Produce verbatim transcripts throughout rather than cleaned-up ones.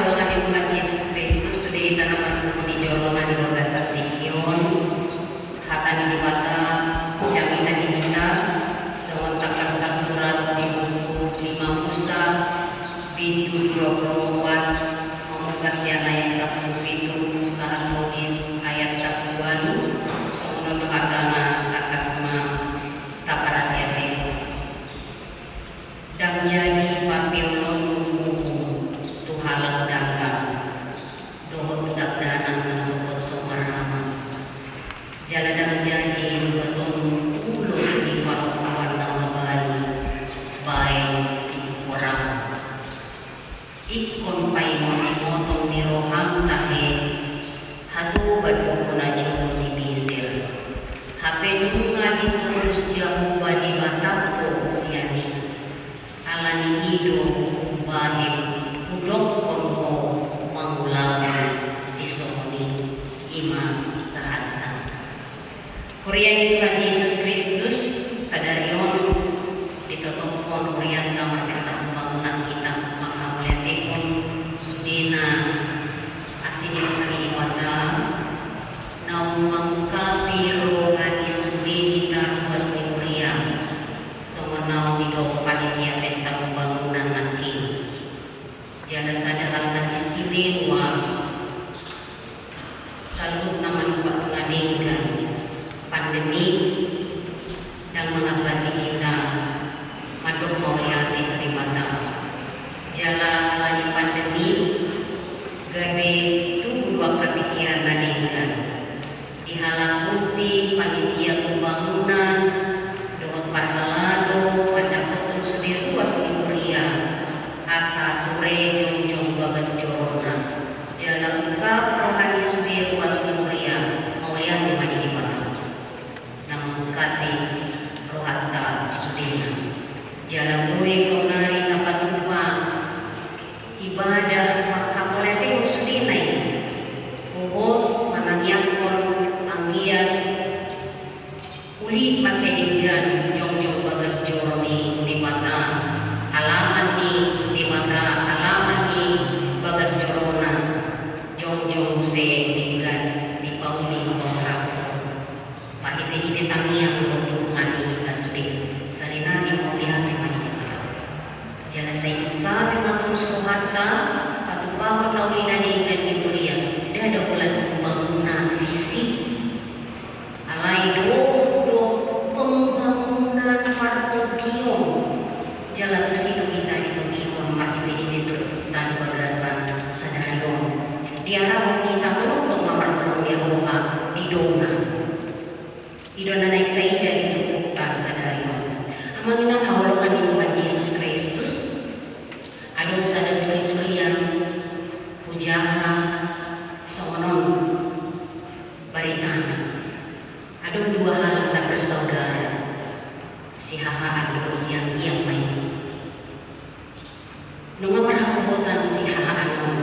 Dohot ni Tuhan Jesus Kristus, sude hita na marpungu di jolo na di bagasan tingki on, hata ni Debata jamita di hita, songon tangkas tarsurat di buku lima Musa, bindu dua pulu opat, mamungka sian ayat sampulu pitu sahat ro di ayat sampulu ualu, songon on do hatana, tangkas ma taparhatiatehon. Ndang jadi papeononmu uhum tu halak dangka, dohot tu dakdanak na sogot so marama. Jala ndang jadi buatonmu ulos ni parompuan na mabalu baen simporam. Ingkon paingotingoton ni roham tahe, hatoban do hona jolo di Mesir. Hape nunga ditobus Jahowa Debatam ho sian i. Ala ni i do umbahen hudokkon ho mangulahon sisongon i. I ma sahatna. Huria ni Tuhan Jesus Kristus, sadari on ditotophon hurianta marpesta pembangunan hita mangkamauliatehon sudena asi ni roha ni Debata, naung mangungkapi roha ni sude hita ruas ni huria, songon naung didok panitia pesta pembangunan nangkin. Jala sada hal na istimewa, saluhutna manumpak tu na denggan, pandemi, ndang mangambati hita mandok mauliate tu Debata. Jala ala ni pandemi, gabe tubu do angka pikiran na denggan. Dihalakuti panitia pembangunan dohot parhalado mandapothon sude ruas ni huria, asa ture jongjong bagas jorona. Jala ungkap roha ni sude ruas ni huria, mauliate ma di Debata na mangungkapi rohanta sudena. Jala boi saonari tapatupa ibadah mangkamauliatehon sudena i, huhut manangiangkon anggiat uli mansai denggan jongjong bagas joro ni Debata, alaman ni Debata, alaman ni bagas jorona, jongjong muse denggan dipauli pahoraphon. Marhitehite tangiang dohot dukungan ni hita sude, sarinari mauliate ma di Debata. Jala sai diungkapi ma torus rohanta patupahon na uli na denggan di huria, ndada holan pembangunan fisik. Alai dohot do pembangunan partondion. Jala tusi do hita ditogihon marhitehite turpukta di bagasan sadari on. Diarahon hita manongtong ma marholong ni roha di dongan. I do na naeng taida di turpukta sadari on. Amang inang haholongan ni Tuhan Jesus Kristus, adong sada turiturian hujaha songon on baritana. Adong dua halak na bersaudara, si Hahaan dohot si Anggiat ma i. Nunga marhasohotan si Hahaan on,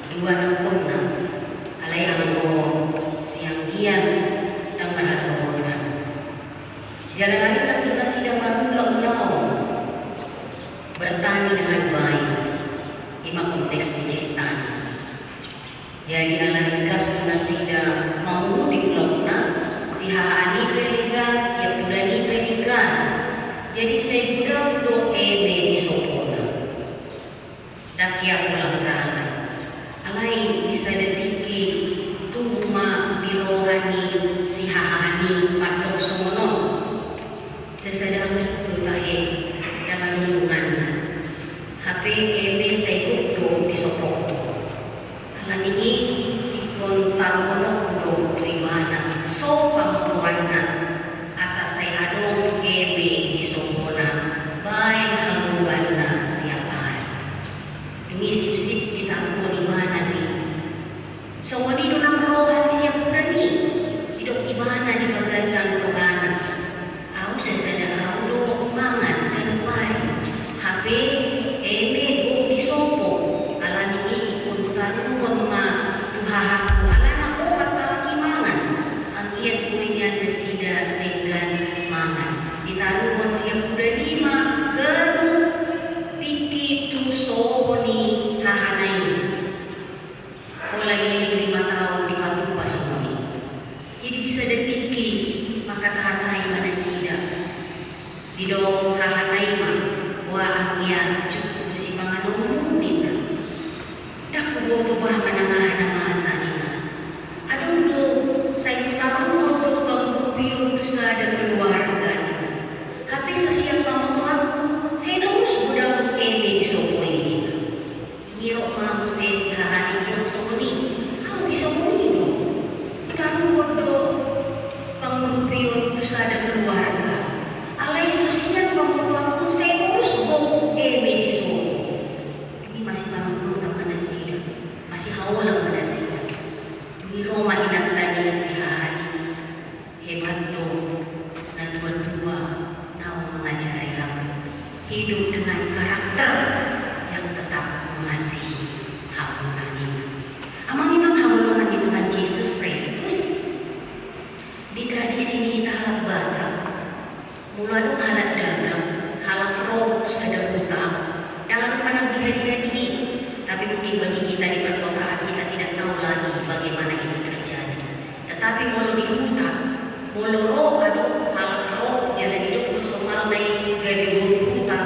dua anakna, alai anggo si Anggiat ndang marhasohotan. Jala na ringkas do nasida mangula-ula on, bertani dengan baik, i ma konteks ni ceritana. Jadi ala ringkas do nasida mamunguti ulaonna, si Hahaan i pe ringkas, si Anggiat i pe ringkas. Jadi sai godang do eme di sopona. Ndang hea hurangurangan. Alai di sada tingki tubu ma di roha ni si Hahaan i mandok songon on. Sai sada anggiku do tahe, ndang adong donganna. Hape eme sai gok do di sopona. Ala ni i ingkon taruhononku do tu ibana, so pamotoanna, asa sai adong eme di sopona, baen hangoluanna siap ari. Dung i sipsip ditaruhon ibana do i. Songon i do nang roha ni si Anggiat i, didok ibana di bagasan rohana. Ahu sasada ahu do mangan ganup ari, hape eme gok di sopo, ala ni i Didok hahana i ma, "Boa, anggia, cukup do sipanganonmu," ninna. "Ndang huboto bah manang aha na masa," ninna. "Adong do sai hutaruhon do pangurupion tu sada keluarga," ninna. "Hape so sian pamotoanku, sai torus godang eme di sopo i," ninna. Dung i ro ma muse si hahana i, didok songon i, "Au pe songon i do. Hutaruhon do pangurupion tu sada keluarga. Alai so sian pamotoanku, sai torus godang eme di sopo." Dung i masiparuntut ma nasida, masihaolang ma nasida. Dung i ro ma inanta ni si hahana i. "Hebat do natuatua naung mangajari hamu hidup dengan karakter yang tetap mengasihi hamu," ninna. Amang inang haholongan ni Tuhan Jesus Kristus, di tradisi ni hita halak Batak, molo adong halak dagang, halak ro tu sada huta, ndang adong manang diha-diha i, tapi mungkin bagi kita di perkotaan, kita tidak tahu lagi bagaimana itu terjadi. Tetapi molo di huta, molo ro adong halak ro, jala didok do somalna i gabe boru huta,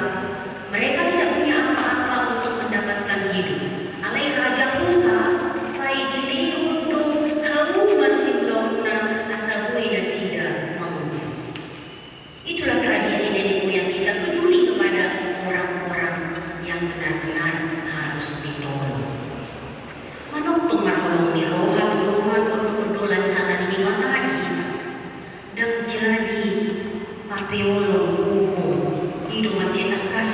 mereka tidak punya apa-apa untuk mendapatkan hidup. Alai raja huta sai dilehon do hauma siulaonna asa boi nasida mangolu. Itulah tradisi nenek moyang kita, peduli kepada orang-orang yang benar-benar harus ditolong. Manongtong marholong ni roha tu dongan, ondol-ondolan hata ni Debata di hita. Ndang jadi papeolon uhum, i do mansai tangkas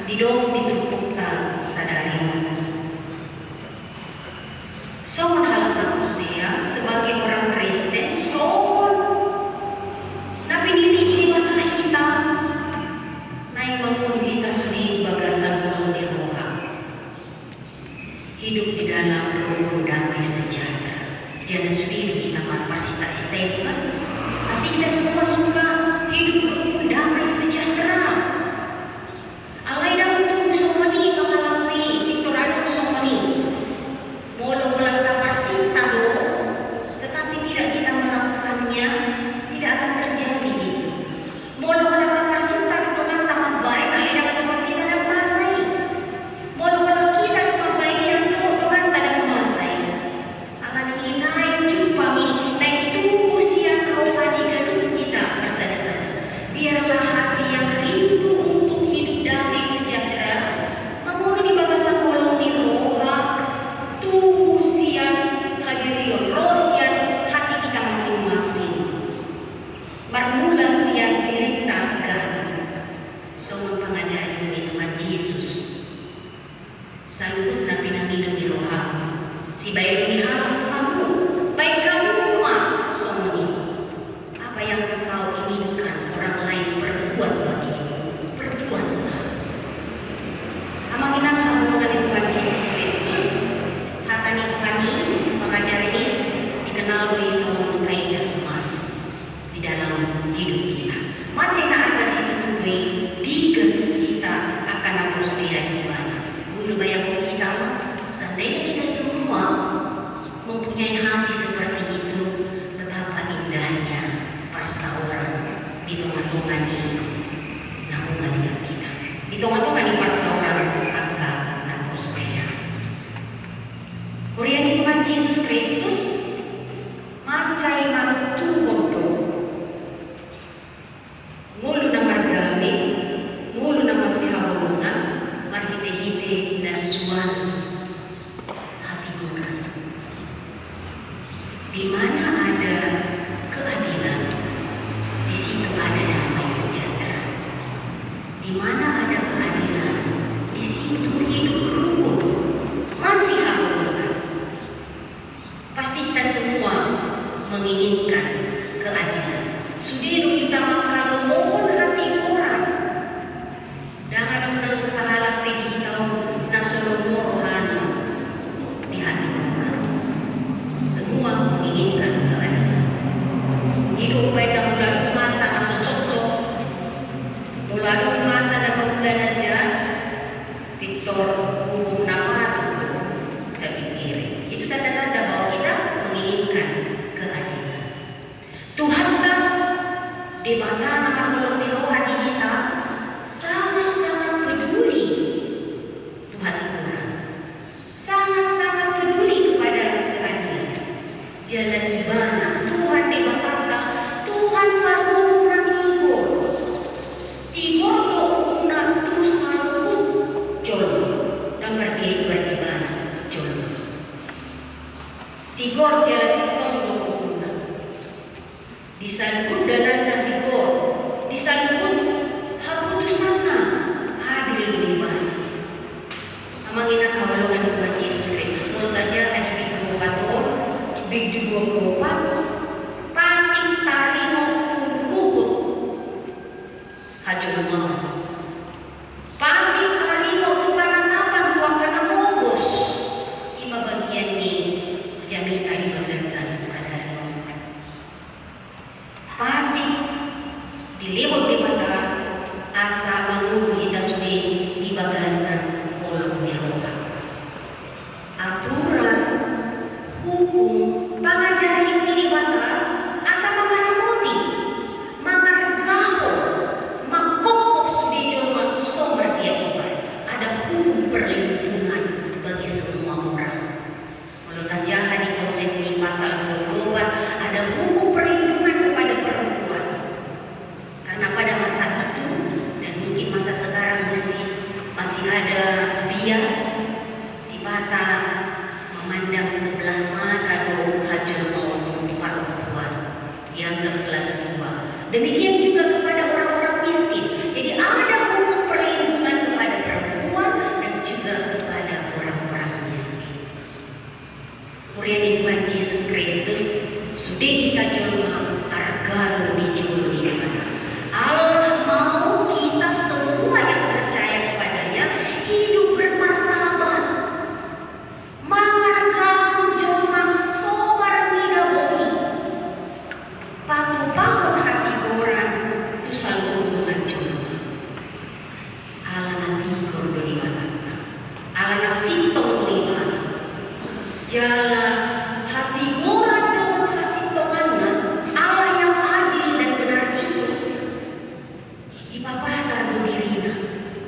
didok di turpukta sadari on. Songon halak na porsea, sebagai orang Kristen, songon na pinillit ni Debata hita, naeng mangolu hita sude di bagasan holong ni roha. Hidup di dalam rukun damai sejahtera. Jala sude do hita marparsinta-sinta i, bukan? Pasti kita semua suka hidup rukun damai sejahtera. Alai ndang tubu songon i pangalaho i, pintor adong songon i. Molo holan taparsinta do, tetapi tidak kita melakukannya, tidak akan terjadi itu. Molo holan taparsinta do donganta mambaen, alai ndang dohot hita, ndang masa i. Molo holan hita do mambaen i, ndang dohot donganta, ndang masa i. Alani i naeng jumpang i, naeng tubu sian roha ni ganup hita marsada-sada. Biarlah hati yang rindu untuk hidup damai sejahtera mangolu di bagasan holong ni roha, tubu sian hadirion, ro sian hati kita masing-masing. Marmula sian dirinta ganup. Songon pangajari ni Tuhan Jesus. Saluhutna pinangido ni rohamu, sibaenon ni halak tu hamu, baen hamu ma songon i. Apa yang engkau inginkan orang lain perbuat bagimu, perbuatlah. Amang inang haholongan ni Tuhan Jesus Kristus, hata ni Tuhan i, pangajari i, dikenal do i songon kaidah emas di dalam hidup kita. Mansai na arga situtu do i di ganup hita angka na porsea di Ibana. Boi do bayangkon hita ma, seandainya kita semua mempunyai hati seperti itu, betapa indahnya parsaoran di tonga-tonga ni na humaliang hita, di tonga-tonga ni parsaoran angka na porsea. Huria ni Tuhan Jesus Kristus, mansai manontuhon do ngolu na mardame, ngolu na masihaholongan, marhite-hite na suan hatigoran. Di mana ada keadilan, di situ ada damai sejahtera. Di mana ada keadilan, di situ hidup rukun, masihaholongan. Pasti kita semua menginginkan keadilan. Sude do hita mangkalomohon hatigoran. Ndang adong nanggo sahalak pe di hita on na so lomo rohana di hatigoran. Semua menginginkan keadilan. I do umbaen na molo adong masa na so cocok, molo adong masa na mangula na jat, pintor uhum na patut do tapingkiri. Itu tanda-tanda bahwa kita menginginkan keadilan. Tuhanta, Debata Tigor jala sintong do uhumna. Di saluhut dalanna tigor, di saluhut haputusanna adil do ibana. Amang inang haholongan ni Tuhan Jesus Kristus, molo tajaha di bindu dua puluh opat on, bindu dua puluh opat, patik taringot tu ruhut hajolmaon. Patik taringot tu panatapan tu angka na pogos. I ma bagian ni jamita di bagasan sadari on. Patik dilehon Debata asa mangolu hita sude di bagasan holong ni roha. Aturan, hukum, pangajarion ni Debata asa mangaramoti, mangargahon, mangkophop sude jolma so mardia iba. Ada hukum perlindungan bagi semua orang. Molo tajaha di konten ini pasal dua puluh opat, ada hukum perlindungan kepada perempuan. Karena pada masa itu, dan mungkin masa sekarang masih, masih ada bias, sipata memandang sebelah mata do hajolmaon parompuan, dianggap kelas dua. Demikian juga kepada orang-orang miskin. Jadi ada hukum perlindungan kepada perempuan dan juga kepada orang-orang miskin. Huria ni Tuhan Jesus Kristus, sude hita jolma arga do di jolo ni Debata. Allah mau kita semua yang percaya kepada-Nya hidup bermartabat. Mangargahon jolma so marnida boi. Patupahon hatigoran tu saluhut dongan jolma. Alana tigor do Debatanta, alana sintong do Ibana. Jala hatigoran dohot hasintonganna, Allah yang adil dan benar itu, dipapatar do dirina,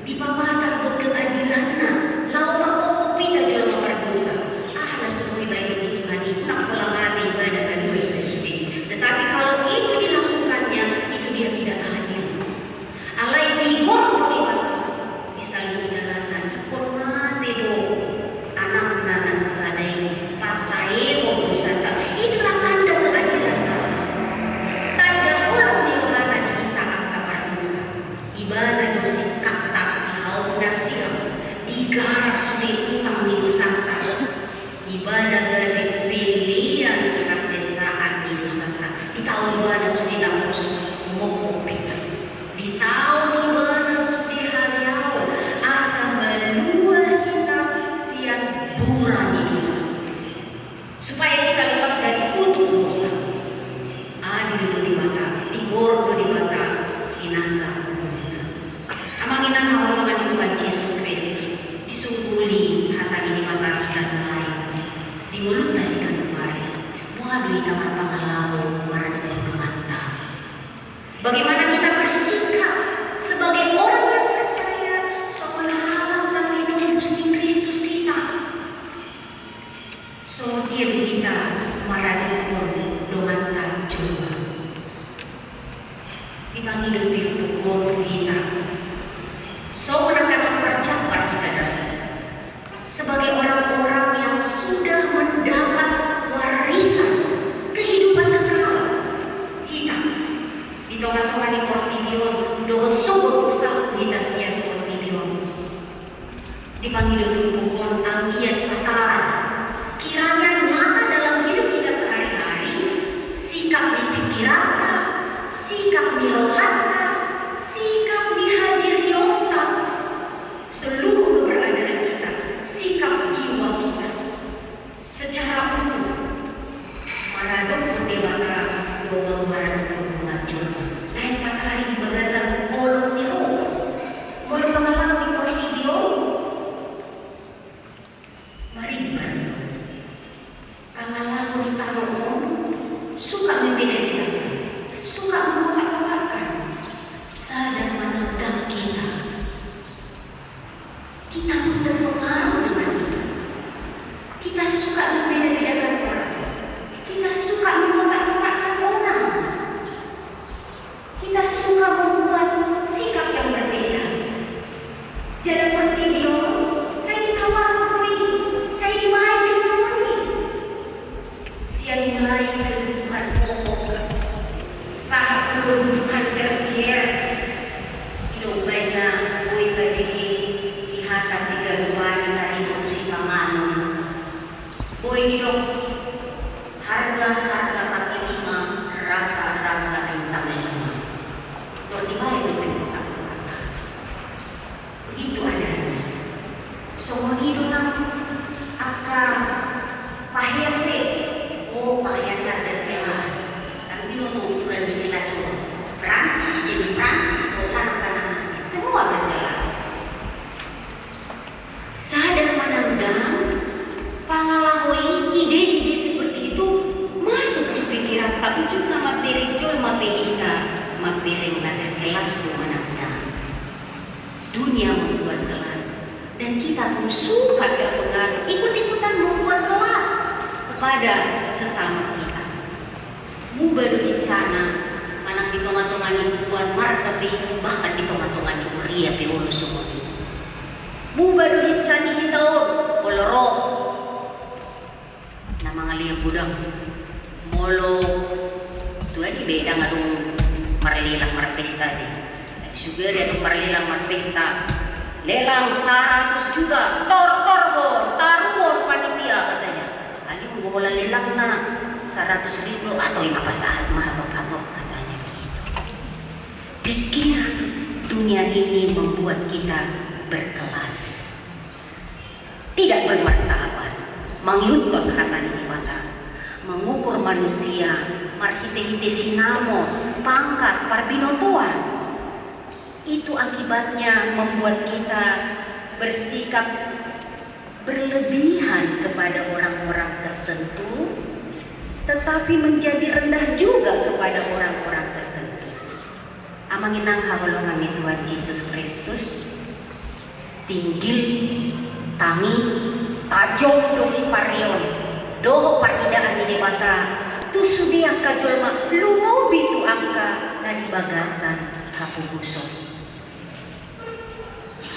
dipapatar do keadilanna, laho mangkophop hita jolma pardosa. Aha na so hubaen di Tuhan i? Unang pola mate ibana, na dua ida sude. Tetapi kalau itu dilakukannya, itu dia tidak adil. Alai tigor do Debata, di saluhut dalanna ingkon mate do anakna na sasada i, pasaehon dosanta. Itulah tanda keadilan Allah. Tanda holong ni rohana di hita angka pardosa. Ibana do singkapta di haum narsirang, digarar sude utang ni dosanta. Ibana gabe pelean hasesaan ni dosanta. Ditaon Ibana sude naposuk tu mongkop hita. Ditaon Ibana sude haleaon asa malua hita sian bura ni dosa. Supaya kita lepas dari kutuk dosa. Adil do Debata, tigor do Debata di nasa uhumna. Amang inang haholongan ni Tuhan Jesus Kristus, disungkuli hata ni Debata hita nuaeng di ngolunta siganup ari, boha do hita marpangalaho maradophon donganta? Bagaimana kita bersikap sebagai orang yang percaya songon halak na tinobus ni Kristus hita? Songon dia do hita maradophon donganta jolma? Dipangido turpuk on tu hita, songon angka na marjambar hita da, sebagai orang-orang yang sudah mendapat warisan kehidupan kekal. Hita di tonga-tonga ni portibi on, dohot sogot saut hita sian portibi on. Dipangido turpuk on anggiat patar, kiranya nyata dalam hidup kita sehari-hari, sikap ni pingkiranta, sikap ni rohanta, sikap ni hadirionta, seluruh keberadaan kita, sikap jiwa kita secara utuh maradophon Debata dohot maradophon dongan jolma. Naeng patari di bagasan holong ni roha. Molo pangalaho di portibi on, maribal. Pangalaho di tano on suka membeda-bedakan, suka mengkotak-kotakkan. Sadar ma, tangkas kita Kita pun terpengaruh dengan itu. Kita suka membeda-bedakan orang. Kita suka mengkotak-kotakkan orang. Kita suka membuat sikap yang berbeda. Jala portibi on, sai ditawarhon do i, sai dibaen do songon i. Didok, harga-harga kaki lima, rasa-rasa bintang lima. Tor dibaen dope murtad-murtad. Begitu adanya. Songon i do nang angka pahean pe. Oh, paheanna berkelas. Kan binoto ukuran ni kelas on. Prancis, semi Prancis, do, kan angka na asing. Semua berkelas. Sadar manang dang, pangalaho i, ide-ide seperti itu masuk di pikiranta, ujungna mambereng jolma pe hita, mambereng na berkelas do manang dang. Dunia membuat kelas, dan kita pun suka terpengaruh, ikut-ikutan membuat kelas kepada sesama kita. Muba do hinsana, manang di tonga-tonga ni huria marga pe, bahkan di tonga-tonga ni huria pe olo songon i. Muba do hinsana hita on, molo ro. Na mangalean godang. Molo tua di be dang adong marlelang marpesta di. Sugari adong marlelang marpesta. Lelang saratus juta, tor, tor, bo, taruhon panitia, katanya. Alai anggo holan lelangna saratus ribu, atau ima pasahat ma, hatop, hatop, katanya gitu. Pikiran dunia ini membuat kita berkelas. Tidak bermartabat, mangihuthon hata ni Debata, mengukur manusia marhite-hite sinamot, pangkat, parbinotoan. Itu akibatnya membuat kita bersikap berlebihan kepada orang-orang tertentu, tetapi menjadi rendah juga kepada orang-orang tertentu. Amang inang haholongan ni Tuhan Jesus Kristus, tinggil, tangi, tajom do sipareon dohot parnidaan ni Debata tu sude angka jolma, lumobi tu angka na di bagasan hapogoson.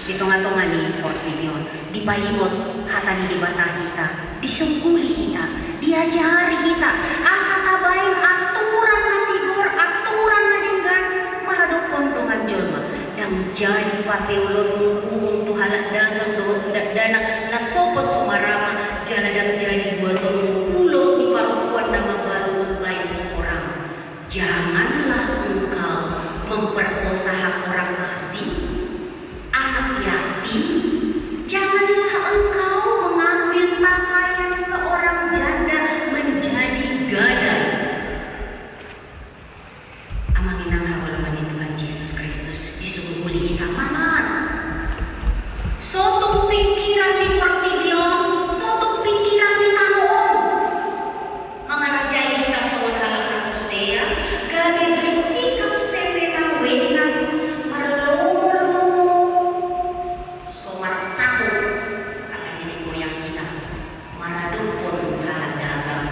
Di tonga-tonga ni portibi on, dipaingot hata ni Debata hita, disungguli hita, diajari hita, asa tabaen aturan na tigor, aturan na denggan, maradophon dongan jolma. Ndang jadi papeolonmu uhum tu halak dagang dohot tu dakdanak na sopot so marama, jala ndang jadi buatonmu ulos ni parompuan na mabalu umbaen sihoram. Janganlah engkau memperkosa hak orang asing, anak yatim, janganlah engkau mengambil pakaian seorang janda menjadi gadai. Amang inang haholongan ni Tuhan Jesus Kristus, disungguli hita manang. Sotung pikiran ni portibi on, sotung pikiran ni tano on. Mangarajai hita songon halak na porsea, gabe bersikap sewenang-wenang, marlomo-lomo. So martahu, kata nenek moyang kita, maradophon halak dagang.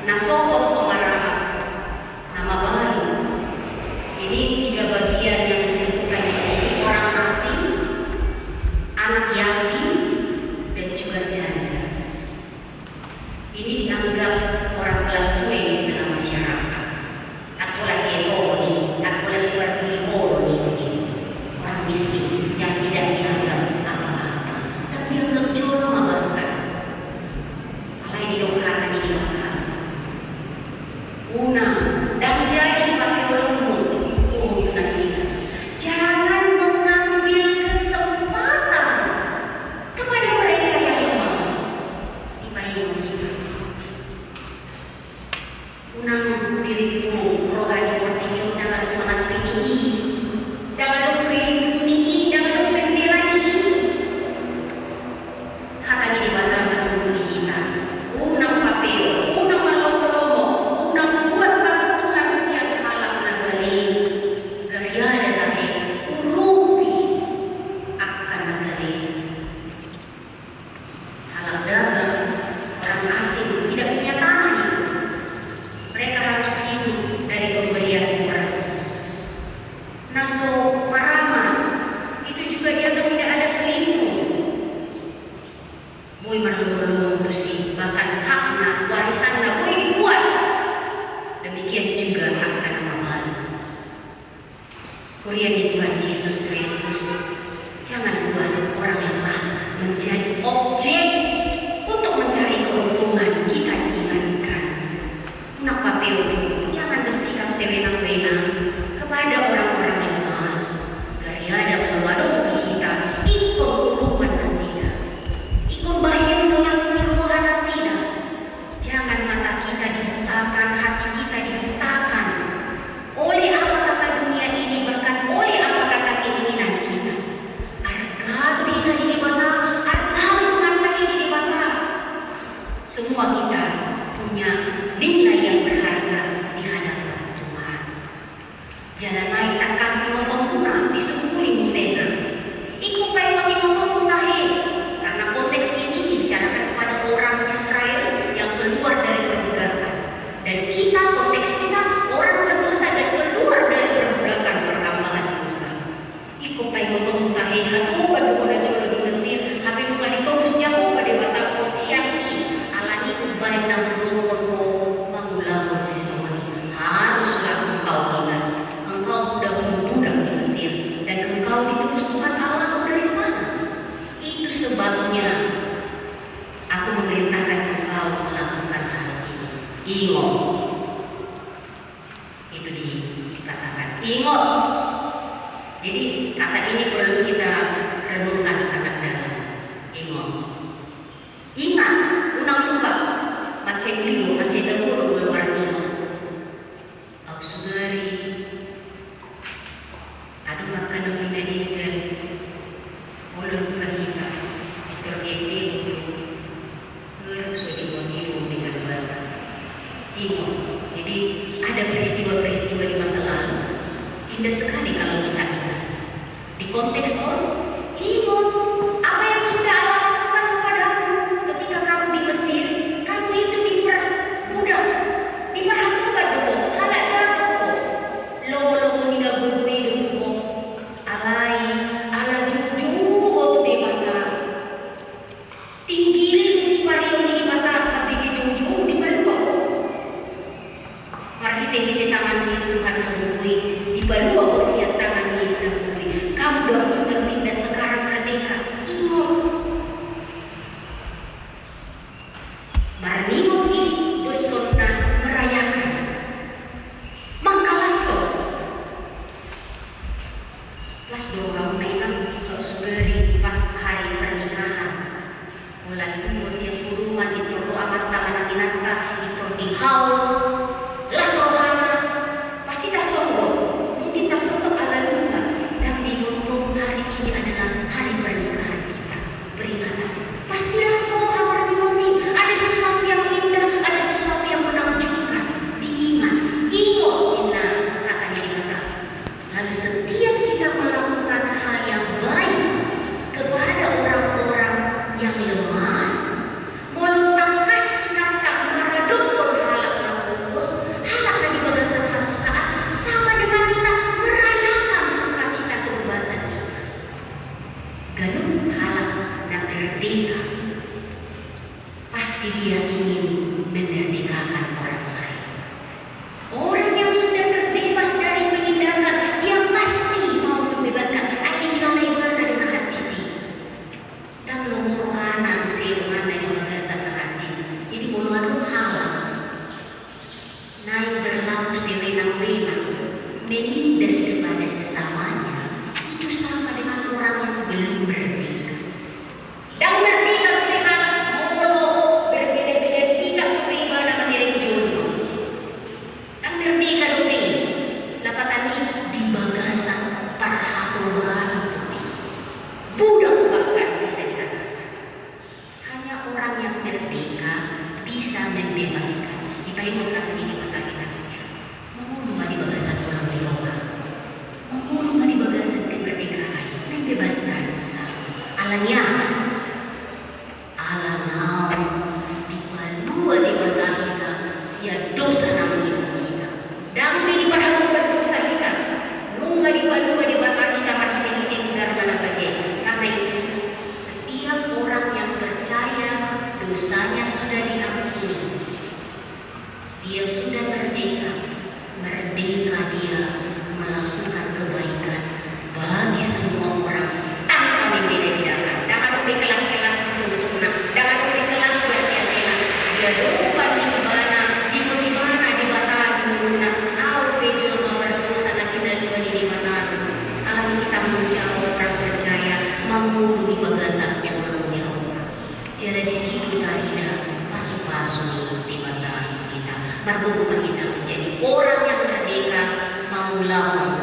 Na sopot so marama, na mabalu. Ini tiga bagian yang disebutkan di sini, orang asing, anak yatim, dan juga janda. Ini dianggap orang kelas dua di tengah masyarakat. Ndang pola si etoron i, ndang pola si parpudi horon i, begitu. Orang miskin yang tidak dianggap apa-apa, ndang dianggap jolma bahkan. Alai didok hata ni Debata. Unang, ndang jadi papeolonmu uhum tu nasida. Jangan mengambil kesempatan kepada mereka yang lemah. Dipaingot hita. Unang dirimpu roha ni portibi on, ndang adong mangan pini i, ndang adong pini i, ndang adong pembela ni i. Hata ni Debata manungkun hita. Unang papeo, unang marlomo-lomo, unang buat panguntungan sian halak na gale. Gariada tahe urupi angka na gale. Halak dagang, orang asing, tidak punya tanah itu. Mereka harus hidup dari pemberian orang. Na so marama itu juga dianggap tidak ada pelindung. Boi marlomo-lomo tusi, bahkan hakna, warisanna boi dibuat. Demikian juga angka na mabalu. Huria ni Tuhan Jesus Kristus, jangan buat orang lemah menjadi objek untuk mencari keuntungan kita kita punya nilai yang berharga di hadapan Tuhan. Jala naeng tangkas ingotonmuna, disungkuni musena. Ingkon paingotingotonmu tahe, karena konteks ini dibicarakan kepada orang Israel yang keluar dari perbudakan. Dan kita, konteks kita, orang berdosa dan keluar dari perbudakan, perhambaan dosa. Ingkon paingotonmu tahe, hatoban do na jolo di Mesir, hape nunga ditobus Jahowa Debata ho sian i, alani i umbahen na hudokhon ho mangulahon sisongon i. Haruslah engkau ingat, engkau muda-, budak di Mesir, dan engkau ditebus Tuhan Allahmu dari sana. Itu sebabnya Aku memerintahkan engkau melakukan hal ini. Ingot. Itu di-, dikatakan. Ingot. Jadi, kata ini perlu kita renungkan sangat dalam. Ingot. Ingat, unang lupa. Mansai uli do, mansai jago do molo maringot. Au sugari. Adong angka na uli na denggan. Molo lupa hita, pintor dietehon do. Ngeruk so diingot-ingot dengan basa. Ingot. Jadi, ada peristiwa-peristiwa di masa lalu, indah sekali kalau kita ingat. Di konteks on, ingot apa yang sudah Allah lakukan kepadamu ketika kamu di Mesir. Kamu itu diperbudak, diparhatoban do ho, halak dagok ho. Lomo-lomo ni na gok i do tu ho. Alai, ala joujou ho tu Debata. Tinggil do siparion ni Debata, mambege joujou dipalua ho. Marhite-hite tangan ni Tuhan na gok i, dipalua ho sian tangan ni na gok i. Kamu dahulu tertindas, sekarang merdeka. Ingot. Maringot i doshon na merayakan. Mangkalashon. Las do roham na inang, au sugari pas hari pernikahan. Holan pungu sian podoman, pintor ro amanta manang inanta, pintor dihaul. Las rohana. Pasti tarsonggot. Mungkin tarsonggot ala lupa. Ndang diingot tong hari ini adalah hari pernikahan kita. Peringatan. Pasti las roha maringot i. Ada sesuatu yang indah, ada sesuatu yang menakjubkan. Diingat. Ingot, inna hata ni Debata. Lalu setiap kita melakukan hal yang baik kepada orang-orang yang lemah, molo tangkas ingatta maradophon halak na pogos, halak na di bagasan hasusaan, sama dengan kita merayakan sukacita kebebasan kita. Ganup halak na merdeka, pasti dia ingin memerdekakan orang lain. Orang yang sudah terbebas dari penindasan, dia pasti mau membebaskan. Ai dihilala ibana do na hansit i. Ndang lomo rohana muse donganna di bagasan na hansit. Jadi molo adong halak naeng berlaku sewenang-wenang, menindas kepada sesamanya, itu sama dengan orang yang belum merdeka. Ndang merdeka dope halak molo berbeda-beda sikap dope ibana mangereng jolma. Ndang merdeka dope i, lapatanna di bagasan parhatobanon dope. Budak bahkan bisa dikatakan. Hanya orang yang merdeka bisa membebaskan. Dipaingot hata ni Debata hita. Mangolu ma di bagasan holong ni roha. Mangolu ma di bagasan kemerdekaan. Membebaskan sesama. Alani aha? Ala naung dipalua Debata hita sian dosa na mangihut hita. Ndang be diparhatoban dosa hita. Nunga dipalua Debata hita marhite-hite godarna na badia. Karena itu, setiap orang yang percaya dosanya sudah diampuni, dia sudah merdeka. Merdeka dia melakukan kebaikan bagi semua orang tanpa membeda-bedakan. Ndang adong be kelas-kelas tertentu, ndang adong be kelas berarti artina. Di adopan ni ibana, diingot ibana Debata di ngoluna. Au pe jolma pardosa na pinalua ni Debata. Alani i tanggung jawab orang percaya mangolu di bagasan holong ni roha. Jala disi do tarida pasu-pasu ni Debata tu hita. Margogo ma hita menjadi orang yang merdeka, mangulahon